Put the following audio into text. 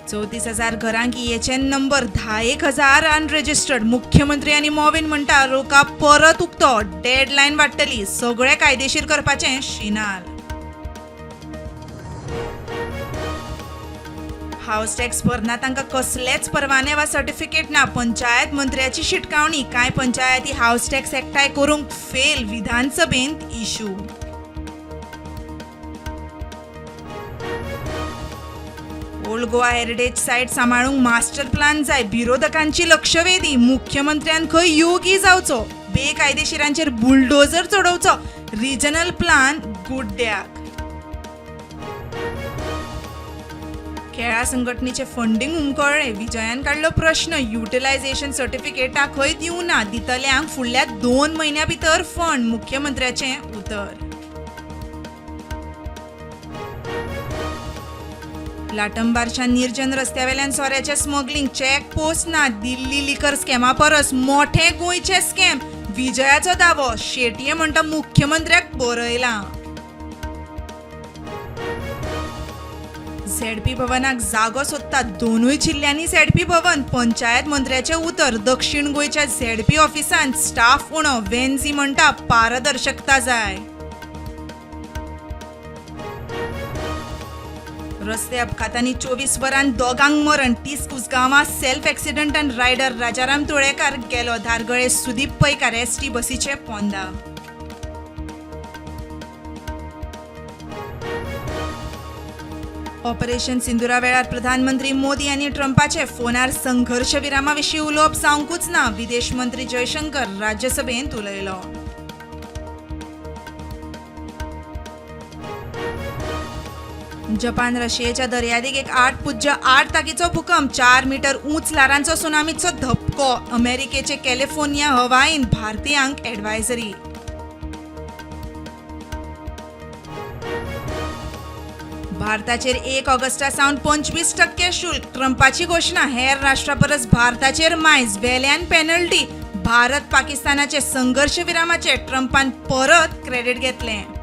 34,000 घरांक EHN number, 10,000 unregistered. मुख्यमंत्री आनी मॉविन म्हणटा रोका परत उक्तो, डेडलायन वाडटली, सगळें कायदेशीर करपाचें शिनार. हावस टॅक्स भरना तांकां कसलेच परवाने वा सर्टिफिकेट ना, पंचायत मंत्र्याची शिटकावणी. कांय पंचायती हावस टॅक्स एकठांय करूंक फेल, विधानसभेंत issue. Old Goa heritage site सांबाळूंक master plan जाय, विरोधकांची लक्षवेधी. मुख्यमंत्र्यान खंय योगी जावचो, बेकायदेशीरांचेर बुलडोजर चडोवचो, रिजनल प्लान गुड्ड्याक. खेळा संघटनेचे फंडींग हुमकळ्ळें, विजयान काडलो प्रश्न. युटिलायझेशन सर्टिफिकेटां खंय दिवना, दितल्यांक फुडल्या 2 म्हयन्यां भितर फंड, मुख्यमंत्र्याचें उतर. लाटंबारच्या निर्जन रस्त्यावेल्यान सोऱ्याचें स्मगलिंग, चॅक पोस्ट ना, दिल्ली लिकर स्कॅमा परस मोठें गोंयचें स्कॅम, विजयाचो दावो. शेटये म्हणटा मुख्यमंत्र्याक बरयलां. झेडपी भवनाक जागो सोदता दोनूय जिल्ल्यांनी झेडपी भवन, पंचायत मंत्र्याचें उतर. दक्षिण गोंयच्या झेडपी ऑफिसांत स्टाफ उणो, वेन्झी म्हणटा पारदर्शकता जाय. रस्ते अपघातांनी 24 वरांत 2 मरण, 30 कुसगांवां सेल्फ एक्सिडंटान रायडर राजाराम तुळेकार गेलो, धारगळे सुदीप पैकार एसटी बसीचे पोंदा. ऑपरेशन सिंदुरा वेळार प्रधानमंत्री मोदी आनी ट्रंपाचे फोनार संघर्श विरामा विशीं उलोवप जावंकूच ना, विदेश मंत्री जयशंकर राज्यसभेंत उलयलो. जपान रशियेच्या दर्यादेगेक 8.8 ताकीचो भूकंप, 4 मीटर उंच ल्हारांचो सुनामीचो धपको. अमेरिकेचे कॅलिफोर्निया हवाईन भारतीयांक ॲडवायझरी. भारताचेर 1 ऑगस्टा सावन 25% शुल्क, ट्रंपाची घोशणा. हेर राष्ट्रां परस भारताचेर मायज, वेल्यान पेनल्टी. भारत पाकिस्तानाचे संघर्श विरामाचे ट्रंपान परत क्रेडीट घेतलें.